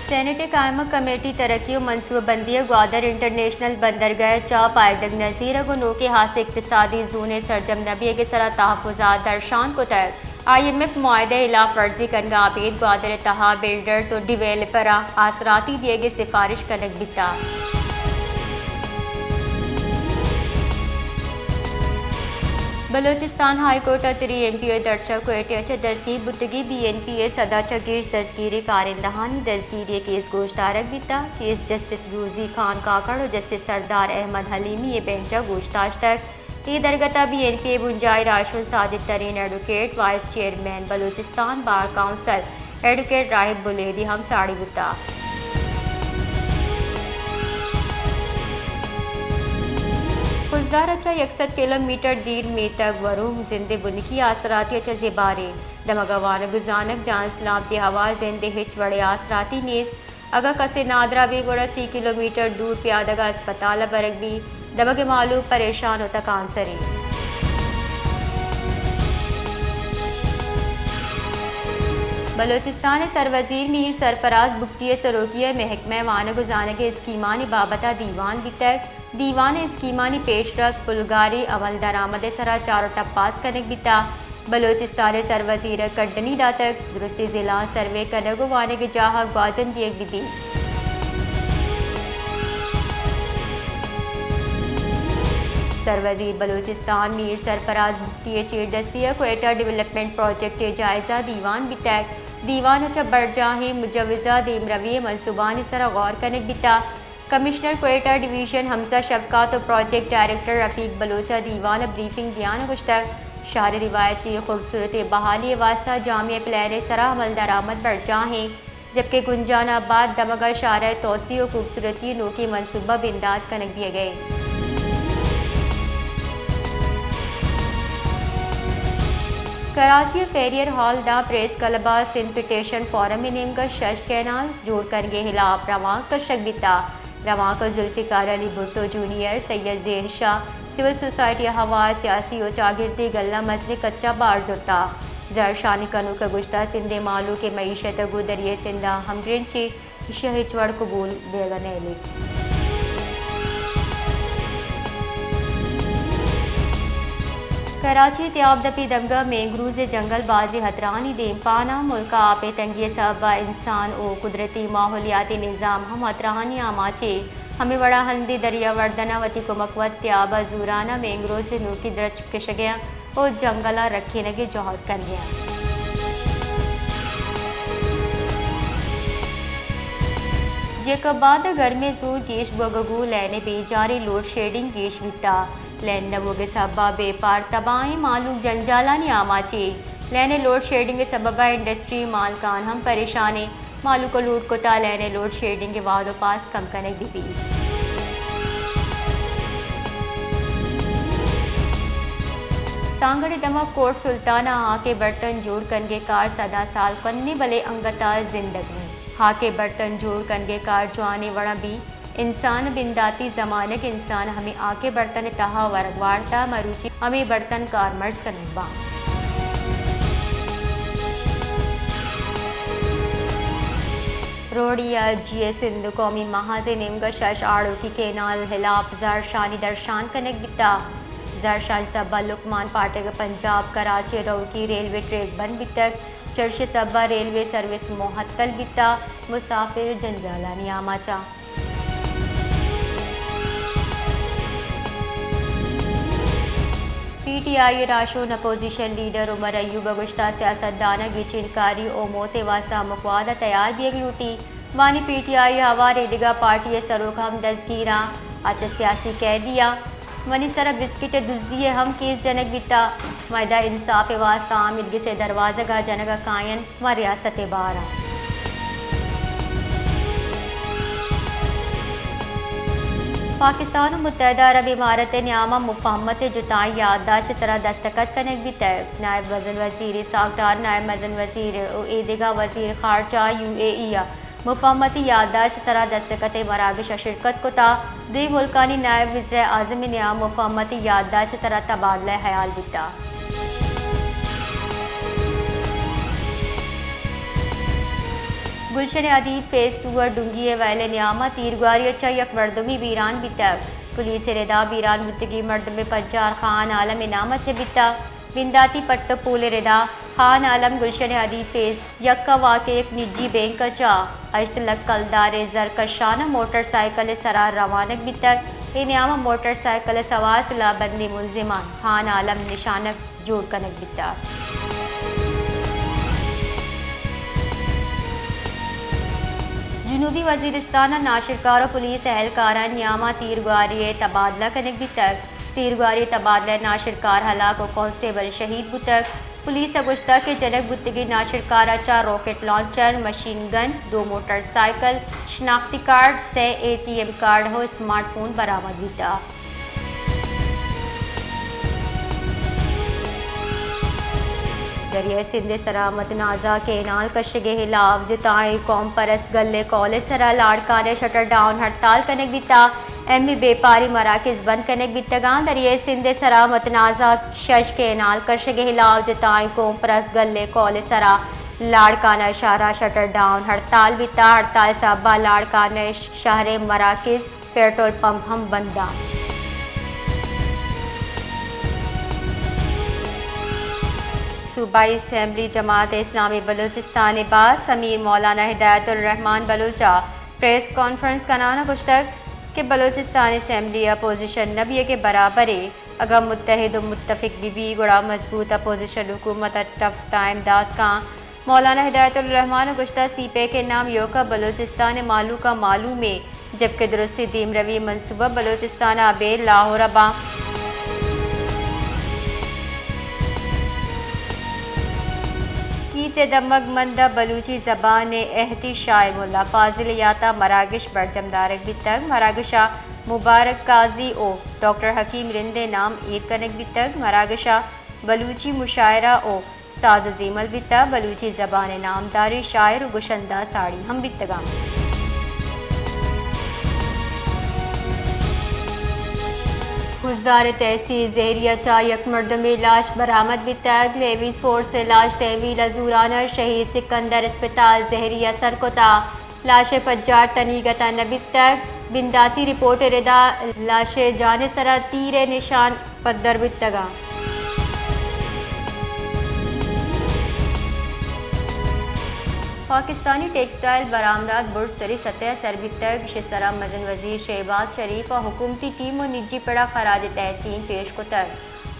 سینیٹ ءِ قائمہ کمیٹی ترقی و منصوبہ بندی ءَ گوادر انٹرنیشنل بندرگاہ ءِ چاہ پائیدگ نہ زیرگ و نوکیں ہاسیں اقتصادی زون ءِ سرجم نہ بیگ ءِ سرا تحفظات درشان کتگ۔ آئی ایم ایف معاہدہ ءِ ہلاف ورزی کنگ ءَ ابید گوادر ءِ تہا بلڈرز و ڈیویلپراں آسراتی دیگ ءِ سفارش کنگ بیتگ۔ بلوچستان ہائی کورٹ ءَ تری ایم پی اے درچک کوئٹہ ءَ چہ دزگیر بوتگیں بی این پی ءِ سد ءَ چہ گیش دزگیریں کارندہانی دزگیری ءِ کیس گوشدارگ بیتگ۔ کیس جسٹس روزی خان کاکڑ و جسٹس سردار احمد حلیمی ءِ بینچ ءَ گوشداشتگ۔ اے درگت ءَ بی این پی ءِ بنجاہی راہشون Sajid Tareen, advocate, vice chairman Balochistan bar council advocate Rahib Buledi ہم ساڑی بوتگ۔ خضدار ءَ چہ یک سد کلومیٹر دیر میتگ وروم زند ءِ بنکی آسراتی ءَ چہ زبہریں۔ دمگ ءَ وانگ و زانگ، جان سلامتی ءِ ہوار زند ءِ ہچ وڑیں آسراتی نیست۔ اگاں کسے نادراہ بیت گڑا سی کلومیٹر دور پیادگ ءَ ہسپتال ءَ برگ بیت۔ دمگ ءِ مہلوک پریشان و تکانسر انت۔ بلوچستان ءِ سروزیر میر سرفراز بگٹی ءِ سروکی ءَ محکمہ وانگ و زانگ ءِ اسکیمانی بابت ءَ دیوان بیتگ۔ دیوان ءَ اسکیمانی پیشرفت، پلگاری، عمل درآمد ءِ سرا چار و ٹپاس کنگ بیتگ۔ بلوچستان ءِ سروزیر ءَ کڈنی داتگ درستیں ضلعاں سروے کنگ و وانگی جاہ ءَ گواجن دیگ بہ بیت۔ سروزیر بلوچستان میر سرفراز بگٹی ءِ چیردستی ءَ کوئٹہ ڈویلپمنٹ پروجیکٹ ءِ جائزہ دیوان بیتگ۔ دیوان ءَ چہ برجاہیں مجوزہ دیمروی ءِ منصوبانی سرا غور کنگ بیتگ۔ کمشنر کوئٹہ ڈویژن حمزہ شفقات و پروجیکٹ ڈائریکٹر رفیق بلوچ ءَ دیوان ءَ بریفنگ دیان ءَ گوشتگ، شہر ءِ روایتی خوبصورتی بحالی ءِ واستہ جامع پلان ءِ سرا عمل درآمد برجاہ انت، جبکہ گنجان آباد دمگ ءَ شہر ءِ توسیع و خوبصورتی ءِ نوکیں منصوبہ بندات کنگ بیگ ءَ انت۔ کراچی ءِ فیریئر ہال داں پریس کلب ءَ سندھ پٹیشن فورم ءِ نیمگ ءَ شش کینال جوڑ کنگ ءِ ہلاپ روانک کشگ بیتگ۔ روانک ءَ ذوالفقار علی بھٹو جونیئر، سید زین شاہ، سول سوسائٹی ءِ ہوار، سیاسی و چاگردی گل ءَ مزنیں کچ ءَ بار زرتگ۔ زہرشانی کنوک ءَ گوشتگ، سندھ ءِ مہلوک ءِ معیشت ءَ گوں دریائے سندھ ءَ ہمگرنچ انت، ایشی ءَ ہچ وڑ قبول بیگ ءَ نئیلیت۔ کراچی ءِ تیاب دپ ءِ دمگ ءَ مینگروز ءِ جنگل بازیں ہترہانی دیمپان انت۔ ملک ءَ آپ ءِ تنگی ءِ سبب ءَ انسان و قدرتی ماحولیاتی نظام ہم ہترہانی آماچ انت۔ ہمے وڑ ءَ ہندی دریا وردن ءَ وتی کمک وت تیاب ءَ زوران ءَ مینگروز ءِ نوکی درچک کشگ ءَ انت و جنگل ءَ رکھینگ ءِ جہد کنگ ءَ انت۔ جیکب آباد ءَ گرمی ءِ زور گیش بوگ ءَ گوں لین ءِ بے جاریں لوڈ شیڈنگ گیش بیتگ۔ لین نہ بوگ ءِ سبب ءَ بے پار تباہیں مہلوک جنجالانی آماچ انت۔ لین ءِ لوڈ شیڈنگ ءِ سبب ءَ انڈسٹری مالکان ہم پریشان انت۔ مہلوک ءَ لوٹ کتگ لین ءِ لوڈ شیڈنگ ءِ وہد و پاس کم کنگ بہ بیت۔ سانگڑ ءِ دمگ کوٹ سلطان ءَ ہاک ءِ برتن جوڑ کنگ ءِ کار سدا سال کنیں، بلے انگت ءَ زندگ انت۔ ہاک ءِ برتن جوڑ کنگ ءِ کار جوانیں وڑ ءَ بیت۔ انسان ءِ بنداتی زمانگ، انسان ہمے ہاک ءِ برتن ءِ تہا ورگ وارتگ، مروچی ہمے برتن کارمرز کنگ باں۔ روڑی ءَ جی اے سندھ قومی محاذ ءِ نیمگ ءَ شش آڑوکی کینال ہلاپ زہرشانی درشان کنگ بیتگ۔ زہرشانی سبب ءَ لقمان پھاٹک ءَ پنجاب کراچی روکی ریلوے ٹریک بند بیتگ۔ چرشی ءِ سبب ءَ ریلوے سروس معطل بیتگ، مسافر جنجالانی آماچ انت۔ پی ٹی آئی ءِ راہشون اپوزیشن لیڈر عمر ایوب ءَ گوشتگ، سیاستدان ءَ گچین کاری و موت ءِ واستہ ہمک وہد ءَ تیار بیگ لوٹیت۔ بانی پی ٹی آئی ءِ ہوار ایدگہ پارٹی ءِ سروک ہم دزگیر انت، آ چہ سیاسی قیدی انت۔ منی سر ءَ بسکٹ ءِ دزی ءِ ہم کیس جنگ بیتگ۔ ما ادا انصاف ءِ واستہ آمید گس ءِ دروازگ ءَ جنگ ءَ کاینت، ما ریاست ءِ بار ءَ۔ پاکستان و متحدہ عرب امارات ءِ نیام ءَ مفاہمت ءِ جتائیں یادداشت ءِ سرا دستخط کنگ بیتگ۔ نائب مزن وزیر اسحاق ڈار، نائب مزن وزیر و ایدگہ وزیر خارجہ یو اے ای ءَ مفاہمتی یادداشت ءِ سرا دستخط ءِ مراگش ءَ شرکت کتگ۔ دوئیں ملکانی نائب وزرائے اعظم ءِ نیام مفاہمتی یادداشت ءِ سرا تبادلہ خیال بیتگ۔ گلشن ادیب فیز ٹو ء ڈونگی ء ویل ء نیام ء تیرگواری ء چہ یک مردمے بیران بیتگ۔ پولیس ء ردا بیران بوتگیں مردم ء پجار خان عالم ء نام ء چہ بیتگ۔ بنداتی پٹ ء پول ء ردا خان عالم گلشن ادیب فیز یک ء واقع یک نجی بینک ء چہ ہشت لکھ کلدار ء زر کشان ء موٹر سائیکل ء سرا روانگ بیتگ۔ اے نیام ء موٹر سائیکل ء سوار سلاہ بندیں ملزمان خان عالم نشانگ جوڑ کنگ بیتگ۔ جنوبی وزیرستان ء ناشرکار ء پولیس اہلکارانی نیام ء تیرگواری ء تبادلہ کنگ بیتگ۔ تیرگواری ء تبادلہ ء ناشرکار ہلاک ء کانسٹیبل شہید بوتگ۔ پولیس ء گوشتگ کہ جنگ بوتگیں ناشرکار ء چہ راکٹ لانچر، مشین گن، دو موٹر سائیکل، شناختی کارڈ، سئے اے ٹی ایم کارڈ ء اسمارٹ فون برآمد بیتگ۔ دریائے سندھ ء سرا متنازعہ کینال کشگ ء ہلاپ جتائیں قوم پرست گل ء کال ء سرا لاڑکانہ ء شٹر ڈاؤن ہڑتال کنگ بیتگ۔ اہم بیپاری مراکز بند کنگ بیتگاں۔ دریائے سندھ ء سرا متنازعہ شش کینال کشگ ء ہلاپ جتائیں قوم پرست گل ء کال ء سرا لاڑکانہ شہر ء شٹر ڈاؤن ہڑتال بیتگ۔ ہڑتال ء سبب ء لاڑکانہ شہر ء مراکز، پیٹرول پمپ ہم بند انت۔ صوبائی اسمبلی جماعت اسلامی بلوچستان ء باسک امیر مولانا ہدایت الرحمان بلوچ ء پریس کانفرنس کنان ء گوشتگ کہ بلوچستان اسمبلی اپوزیشن نہ بیگ ء برابر ء، اگاں متحد و متفق بہ بی گڑا مضبوط اپوزیشن حکومت ء ٹف ٹائم دات کن۔ مولانا ہدایت الرحمان ء گوشتگ، سی پیک ء نام ایوک ء بلوچستان ء مہلوک ء معلوم ایں، جبکہ درستیں دیمروی ء منصوبہ بلوچستان ء ابید لاہور ء باں۔ کیچ ء دمگ مند ء بلوچی زبان ء اہدی شاعر ملا فاضل ء یات ء مراگش برجم دارگ بیتگ۔ مراگش ء مبارک قاضی و ڈاکٹر حکیم رند ء نام ایر کنگ بیتگ۔ مراگش ء بلوچی مشاعرہ و ساز و زیمل بیتگ۔ بلوچی زبان ء نامداریں شاعر و گشندہ ساڑی ہم بیتگاں۔ خضدار تحصیل زہری ء چہ یک مردمے لاش برآمد بیتگ۔ لیویز فورس ء لاش تحویل ء زوران ء شہید سکندر اسپتال زہری ء سر کتگ۔ لاش ء پجار تنیگت ء نہ بیتگ۔ بنداتی رپورٹ ء ردا لاش ء جان ء سرا تیر ء نشان پدر بیتگاں۔ پاکستانی ٹیکسٹائل برآمدات برزتریں سطح ء سر بیتگ۔ ایشی ء سرا مزن وزیر شہباز شریف ء حکومتی ٹیم ء نجی پڑ ء خراج تحسین پیش کتگ۔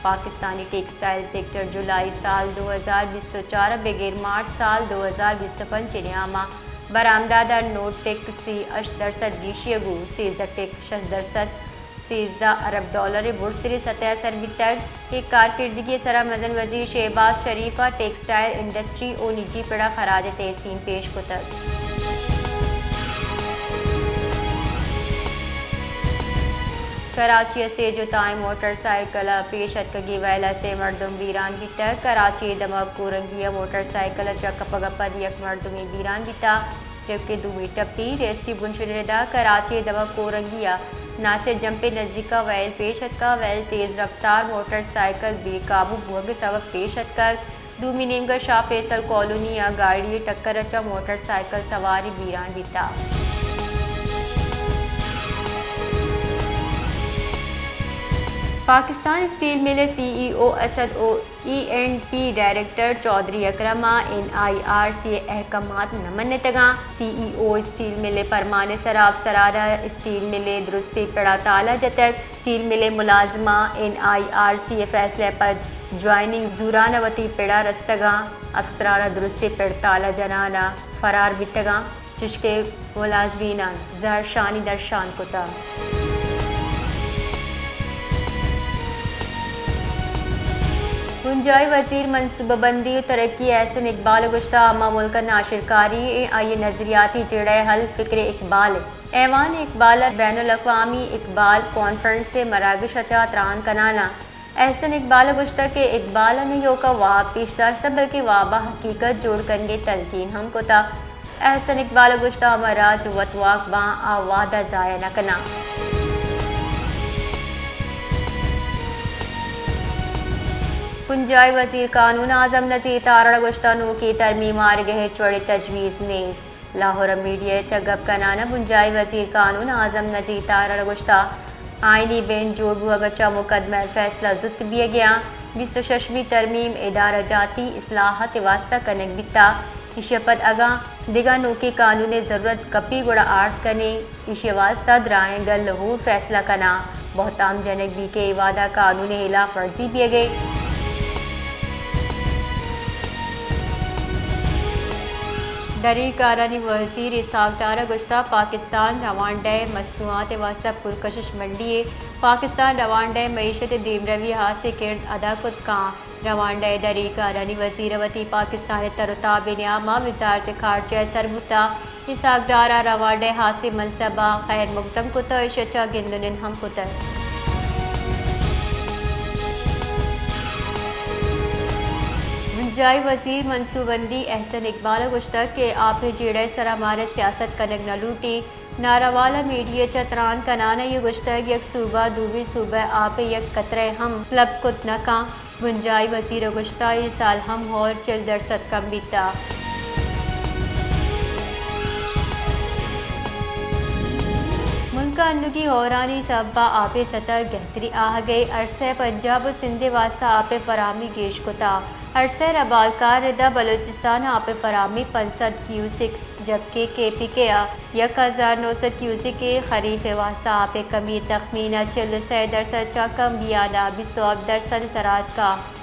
پاکستانی ٹیکسٹائل سیکٹر جولائی سال دو ہزار بیست و چار ء بگر مارچ سال دو ہزار بیست و پنچ ء نیام ء برآمدات ء نو ٹک سی ہشت درسد گیشی ء گوں سیزدہ ٹک شش درسد، سیزدہ ارب ڈالر ء برزتریں سطح ء سر بیتگ۔ اے کارکردگی ء سرا مزن وزیر شہباز شریف ء ٹیکسٹائل انڈسٹری و نجی پڑ ء خراج تحسین پیش کتگ۔ کراچی ء سے جتائیں موٹر سائیکل ء پیش اتکگیں ویل ء سے مردم بیران بیتگ۔ کراچی ء دمگ کورنگی ء موٹر سائیکل ء چہ کپگ ء پد یک مردمے بیران بیتگ، جبکہ دومی ٹپی ریسکیو بنشون ء ردا کراچی ء دمگ کورنگی ء ناصر جمپ ء نزیک ء ویل پیش اتکگ۔ ویل تیز رفتار موٹر سائیکل بے قابو بوگ ء سبب پیش اتکگ۔ دومی نیمگ ء شاہ فیصل کالونی ء گاڑی ء ٹکر ء چہ موٹر سائیکل سوارے بیران بیتگ۔ پاکستان اسٹیل مل ء سی ای او اسد و E and P director Chaudhry Akram ء این آئی آر سی ء احکامات نہ منتگاں۔ سی ای او اسٹیل مل ء پرمان ء سرا افسران ء اسٹیل مل ء درستیں پڑ ء تالہ جتگ۔ اسٹیل مل ء ملازماں این آئی آر سی ء فیصلہ ء پد جوائننگ زوران ء وتی پڑ ء رستگاں۔ افسران ء درستیں پڑ تالہ جنان ء فرار بیتگاں، چشکہ ملازمیناں زہرشانی درشان کتگ۔ بنجاہی وزیر منصوبہ بندی و ترقی احسن اقبال ء گوشتگ، ہما ملک ء ناشرکاری ء آئی ء نظریاتی جیڑہ ء حل فکر اقبال ء۔ ایوان اقبال ء بین الاقوامی اقبال کانفرنس ء مراگش ء چہ تران کنان ء احسن اقبال ء گوشتگ کہ اقبال ء نہ ایوک ء واب پیش داشتہ بلکیں واب ء حقیقت جوڑ کنگ ء تلقین ہم کتہ۔ احسن اقبال ء گوشتہ، ہما راج وتواک باں آ وہد ء ضائع نہ کناں۔ بنجاہی وزیر قانون اعظم نذیر تارڑ ء گوشتہ، نوکیں ترمیم ء آرگ ء ہچ وڑیں تجویز نیست۔ لاہور ءَ میڈیا ءَ چہ گپ کنان ءَ بنجاہی وزیر قانون اعظم نذیر تارڑ ءَ گوشتگ آئینی بینچ جوڑ بوگ ءَ چہ مقدمہ ءِ فیصلہ زوت بیگ ءَ آں، بیست ءُ ششمی ترمیم ادارہ جاتی اصلاحات ءِ واستہ کنگ بیتگ، ایشی ءَ پد اگاں دگہ نوکیں قانون ءِ ضرورت کپی گڑا آرت کنیں، ایشی ءِ واستہ درائیں گل ءُ ہور فیصلہ کناں، بہتام جنگ بیت کہ اے وہد ءَ قانون ءِ ہلاف ورزی بیگ ءَ۔ ڈری کارانی وزیر اسحاق ڈار ءَ گوشتگ پاکستان روانڈا ءِ مصنوعات ءِ واستہ پرکشش منڈی یے، پاکستان روانڈا ءِ معیشت ءِ دیمروی ءَ ہاسیں کرد ادا کت کنت۔ روانڈا ءِ ڈری کارانی وزیر ءَ وتی پاکستان ءِ تر ءُ تاب ءِ نیام ءَ وزارت خارجہ ءَ سر بوتگ۔ اسحاق ڈار ءَ روانڈا ءِ ہاسیں منصباں خیر مقدم کتگ ءُ ایشی ءَ چہ گندن ہم کتگ۔ بنجاہی وزیر منصوبہ بندی احسن اقبال ءَ گوشتگ کہ آپ ءِ جیڑہ ءِ سرا مارا سیاست کنگ نہ لوٹیت۔ ناروال ءَ میڈیا ءَ چہ تران کنان ءَ اے گوشتگ یک صوبہ دومی صوبہ ءِ آپ ءِ یک قطرہ ءَ ہم سلب کت نہ کنت۔ بنجاہی وزیر ءَ گوشتگ اے سال ہم ہور چل درسد کم بیتگ۔ ملک ءَ انوگیں ہورانی سبب ءَ آپ ءِ سطح گہتری آہگ ءَ، ارسا ءَ پنجاب ءُ سندھ ءِ واستہ آپ ءِ فراہمی گیش کتگ۔ ارسا ءِ ربالکار رد ءَ بلوچستان ءَ آپ ءِ فراہمی پنچ سد کیوسک جبکہ کے پی کے ءَ یک ہزار نو سد کیوسک ءِ خریف ءِ واستہ آپ ءِ کمی ءِ تخمین ءَ چل ءُ سئے درسد چہ کم بیان ءَ بیست ءُ ہپت درسد ءِ سرا اتکگ۔